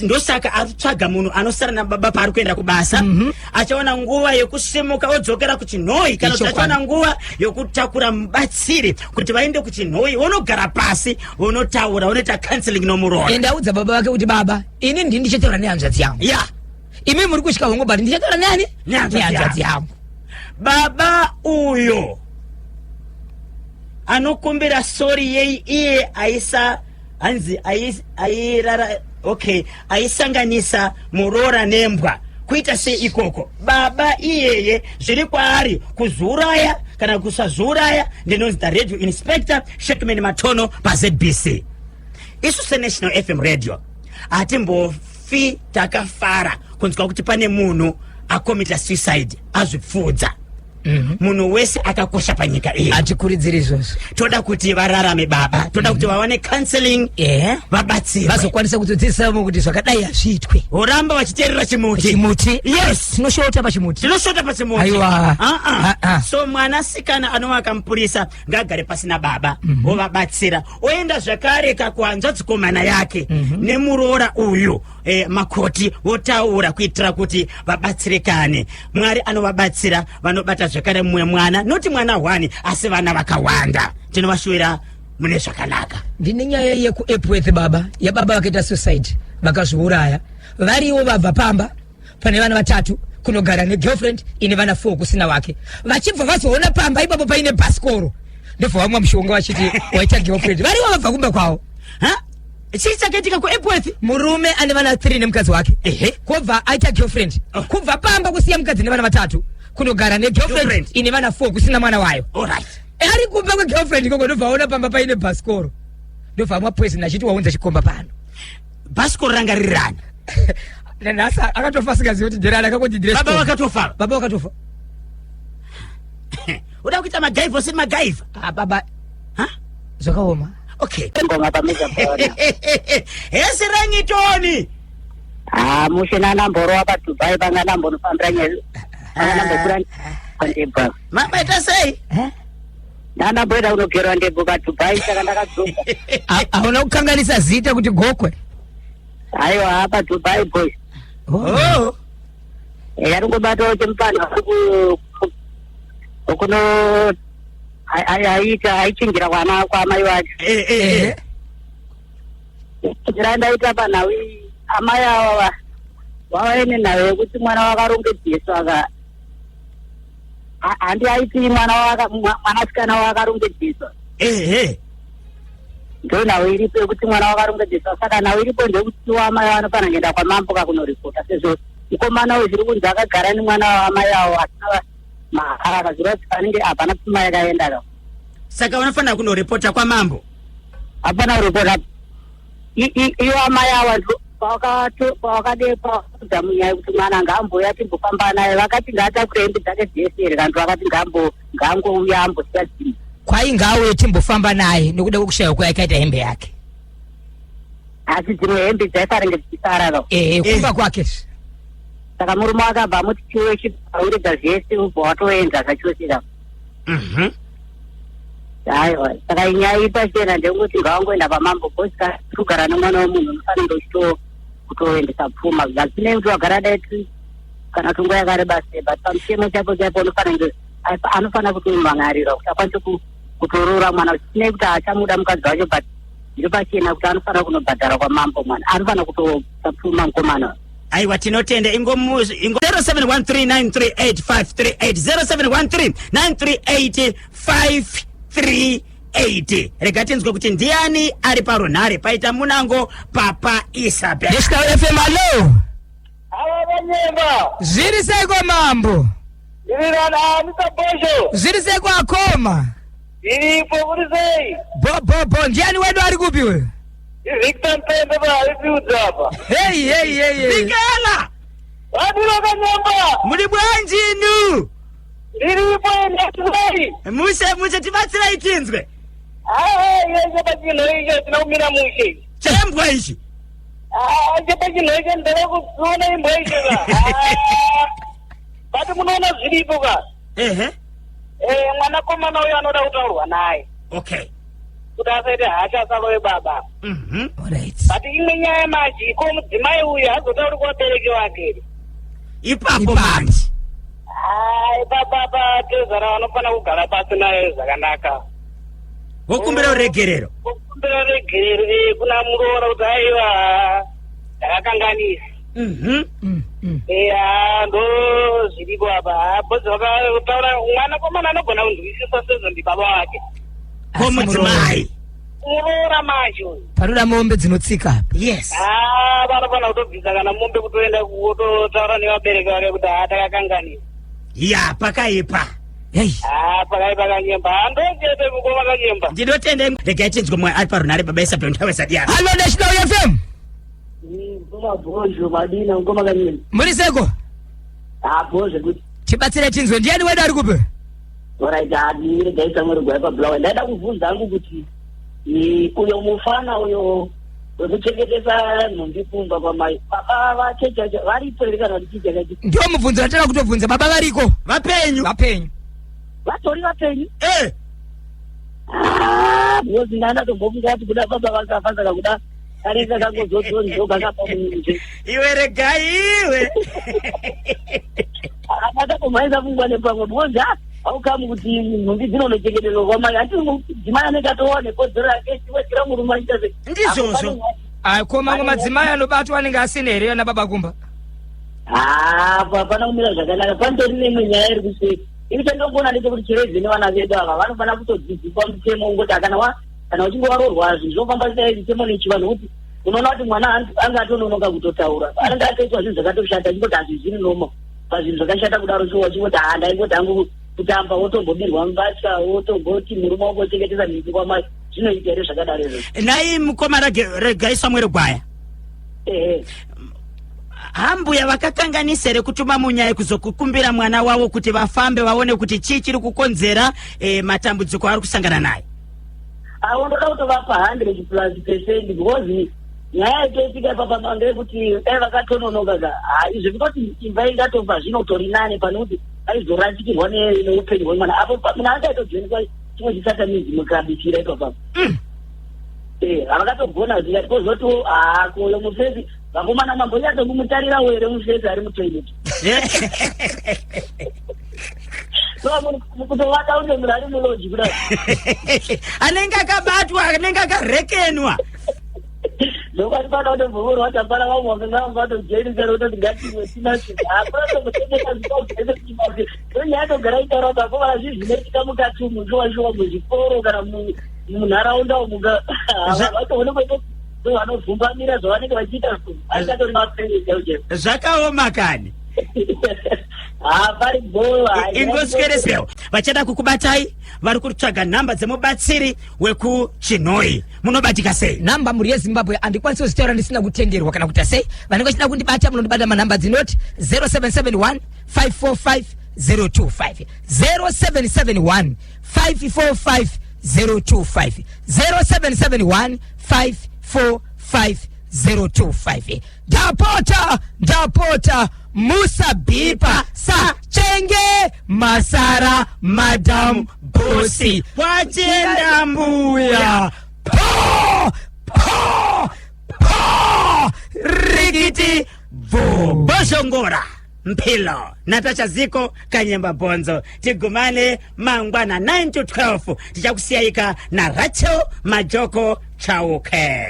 Ndosaka ari kutsvaga munhu anosara nababa paari kuenda kubasa. Achaona nguva yekusimuka odzokera kuChinhoyi, kana kuti achaona nguva yokutakura mubatsiri kuti vaende kuChinhoyi, vonogara pasi, vonotaura, vonoita counseling nomuroora. Ende audza baba vake kuti, baba, ini ndini ndichataura nehanzvadzi yangu. Imi muri kusvika hongo, but ndichataura neani? Nehanzvadzi. Nehanzvadzi yangu. Baba uyo anokumbira sorry yei? Iye aisa hanzi airara, okay, aisanganisa muroora nembwa. Kuita sei ikoko? Baba iyeye zviri kwaari kuzviuraya kana kusazviuraya. Ndinonzi the Radio Inspector Shekman Matono paZBC. Isu seNational FM Radio hatimbofi takafara kunzwa kuti pane munhu akomita suicide, azvipfuudza. Munhu wese akakosha panyika iyi. Hatikurudziri izvozvo. Toda kuti vararame baba, toda kuti vawane counseling, vabatsirwe, vazokwanisa kutodzidzisa vamwe kuti zvakadai hazviitwe. Voramba vachiteerera chimuti. Chimuti. Yes. Tinoshota pachimuti. Tinoshota pachimuti. Aiwa. Ah, ah. Ah, ah. So mwanasikana anovaka mupurisa ngaagare pasina baba, ovabatsira, oenda zvakare kakuhanzvadzikomana yake nemuroora uyu, makoti, votaura kuitira kuti vabatsirikane. Mwari anovabatsira, vanobata zvakare mumwe mwana, noti mwana hwani, asi vana vakawanda. Tinovashuvira mune zvakanaka. Ndine nyaya yekuEpworth, baba, yababa vakaita suicide, vakazviuraya. Variwo vabva pamba pane vana vatatu kunogara negirlfriend ine vana 4 kusina wake. Vachibva vazoona pamba ipapo paine bhasikoro, ndobva vamwa mushonga vachiti waita girlfriend. Variwo vabva kumba kwavo. Ha? Chii chakaitika kuEpworth? Murume ane vana 3 nemukadzi wake. Kwobva aita girlfriend. Oh. Kubva pamba kusiya mukadzi nevana vatatu kunogara negirlfriend Girlfriend. ine vana 4 kusina mwana wayo. Ari kumba kwegirlfriend ikoko, ndobva aona pamba paine bhasikoro, ndobva amwa poison achiti waunza chikomba pano. Bhasikoro ranga ririrani? Nanhasi akatofa asingazivi kuti nderani, akangoti ndire Baba chikomba. vakatofa? Baba vakatofa. Uda kuita magaivha usiri magaivha. Ah, baba. Ha? Zvakaoma. Okay. Ngoma pameza bhora. Hesi rangitoni. Ah, mushe nanamborowa paDubai, panga nambonofambira nyaya, panga nambokura ndebvu. Mabaita sei? Ndanamboenda kunogerwa ndebvu paDubai, saka ndakadzoka. Hauna kukanganisa zita kuti Gokwe? Aiwa, paDubai boys. Oh. Yaringobatawo chemupana kuno aita aichinjira kwana kwamai vacho. Njira ndaita panhau iyi, amai ava vavaine nhau yekuti mwana wakarongedzeswa ka, handi aiti mwana mwanasikana wakarongedzeswa. Ndo nhau iripo yekuti mwana wakarongedzeswa. Saka nhau iripo ndeyekuti amai vanofana kuenda kwamambo kakunoripota, sezvo mukomana uyu zviri kunzi akagara nemwana waamai avo asina mahara, akazviva kuti panenge hapana pfuma yakaenda ka. Saka vanofanira kunoripota kwamambo. Hapana kuripota. Ivo amai ava ndo pavakade pavaudza munyaya yekuti mwana ngaambouya timbofamba naye, vakati ngaatakure hembe dzake dzese here, kana kuti vakati ngaangouya ambosiya dzinhu? Kwai ngauye timbofamba naye nekuda kwekushaiwa kwayakaita hembe yake. Asi dzimwe hembe dzaisaringe dzichisara ka. Ehe, kumba kwake. Saka murume wake abva amuti chiwe chibarongedza zvese, ubva watoenda zvachose ka. Aiwa, saka inyaya iri pachena ndeyekuti ngawangoenda pamambo, because kana kugara nemwana wemunhu unofanira uchito kutoendesa pfuma, zvasinei kuti wagara dai kana kuti nguva yakareba sei, but pamutemo chaipo chaipo unofanira anofanira kutomhan'arira kuti akwanise kutoroora mwana, zvisinei kuti achamuda mukadzi wacho, but zviri pachena kuti anofanira kunobhadhara kwamambo mwana, anofanira kutosa pfuma mukomana. Aiwa, tinotenda. Ingo ingo 0713938538, 0713938538. Rega tinzwe kuti ndiani ari parunhare. Paita munango Papa Isabel. National FM, alo. Ava vanyemba. Zviri sei kwamambo? Ndirirana Mr Bosho. Zviri sei kwakoma? Iripo, kuri sei? Bo bo bo. Ndiani wedu, ari kupi uyu? IVictor Mpembe paHighfields apa. Hei hei hei hei. Mikela. Vadiro kanyemba. Muri bwanjinu? Ndiripo, ndasei? Mushe mushe, tibatsirai tinzwe. Haa, yese pachinhu icho tinokumira mushe. Chembwa ichi. Ah, chepachinhu icho ndava kuona imbwa icho ka. But munoona zviripo ka. Ehe. Eh, mwanakomana uyo anoda kutaurwa naye. Okay. Kuti asaite hasha asarove baba. Alright. But imwe nyaya manje ko mudzimai uyu hazotauri kuvabereki vake here? Ipapo Ipapo. manje. Hai baba patezvara vanofanira kugara pasi naye zvakanaka. Vokumbira ruregerero. Vokumbira ruregerero eh, kuna muroora kuti aiwa ndakakanganisa. Eya ndo zviripo apa. Ah, Bozi vakataura mwanakomana anogona kunzwisisa sezvo ndibaba vake. Ko Asi mudzimai. Muroora manje uyu. Panoda mombe dzinotsika apa. Yes. Ah, vanofana kutobvisa kana mombe kutoenda kutotaura nevabereki vake kuti haa takakanganisa. Ya pakaipa. Hey. Ah, pakaipa kanyemba. Ah, ndochete mukoma kanyemba. Ndinotenda regai tinzwe mwe ari parunhare baba Isabel Ntawesadiya. Hello National FM. Ngoma bhozho madina ngoma kanyemba. Muri seko. Ah, bhozho kuti. Tibatsire tinzwe ndiani wedu ari kupi? Alright, ah, regai Samuel Gwai paBulawayo. Ndaida kubvunza hangu kuti eh, uyo mufana uyo wekuchengetesa nhumbi kumba kwamai baba vake chacho varipo here kana kuti chii chakaitika? Ndiwo mubvunzo wataka kutobvunza baba variko. Vapenyu. Vapenyu. Vatori vapenyu? Eh. Ah, because ndanda tombofunga kuti kuda baba vakafa saka kuda kanenge kangozodzori ndokakapa munje. Iwe regai iwe. Akatakumhaisa pfungwa nepamwe because ah, haukamu kuti nhumbi dzinonochengeterwa kwamai ati mudzimai anenge atowa nekodzero yake chiwedzera murume achiita sei. Ndizvozvo. Ah, ko mamwe madzimai anobatwa anenge asina here ana baba kumba? Ah, hapana kumira zvakanaka panotori neimwe nyaya iri kuseri ini chandinongoona ndechekuti chiredzi nevana vedu ava vanofanira kutodzidziswa mutemo ungoti kana wa kana uchinge waroorwa zvinhu zvinofamba sei mitemo nechivanhu kuti unoona kuti mwana anga atononoka kutotaura anenge atoitwa zvinhu zvakatoshata achingoti hazvizviri normal pazvinhu zvakashata kudaro shuwa uchingoti haa ndaingoti hangu kutamba wotombobirwa mbatya wotomboti murume wongochengetesa mhiki kwamai zvinoita here zvakadaro izvozvo? Nhai mukoma Regai Samuel Gwaya. Ehe. Hambuya vakakanganisa here kutuma munyai kuzokukumbira mwana wavo kuti vafambe vaone kuti chii chiri kukonzera eh, matambudziko ari kusangana naye? Avo ndoda kutovapa 100 plus percent because nyaya itoitika ipapa ndeyekuti dai vakatononoka ka ha izvi kutoti imba ingatofa zvinotori nane pane kuti aizorasikirwa neupenyu hwemwana apo munhu anga aitojoiniswa chimwe chisatanism kabikira ipapa Eh, havakatogona zvikati kozotiwo haa koyo mufesi vakomana mambonyatso-kumutarirawo here mufesi ari mutoilet so kutovata unge munhu ari muloji kudai anenge akabatwa anenge akarekenwa ndokwati pana kutombovurwa tapara vamwe vakanga vatojoinisa rototi ngatimwe tinashe hakuna tombotengesa zvikajoinisa ndonyaya togara itaura kuti akomana zvii zvinoitika mukati umu shuwa shuwa muzvikoro kana munharaunda umu vatoone kwete vanovhumbamira zvavanenge vachiita achatori mapere chaivo chaivo zvakaoma kani haa pari bho ingosweresewo vachada kukubatai vari kutsvaga nhamba dzemubatsiri wekuchinhoyi munobatika sei nhamba mhuri yezimbabwe handikwanisi kuzvitaura ndisina kutenderwa kana kuita sei vanenge vachida kundibata munondibata manhamba dzinoti 0771 545 025 0771 545 025 0771 545 025 ndapota ndapota musabhipa sachenge masara madam bosi kwachenda mbuya po po po rikiti bvu bozhongora mphilo natasha ziko kanyemba bhonzo tigumane mangwana 9 to 12 tichakusiyayika narachel majoko chauke.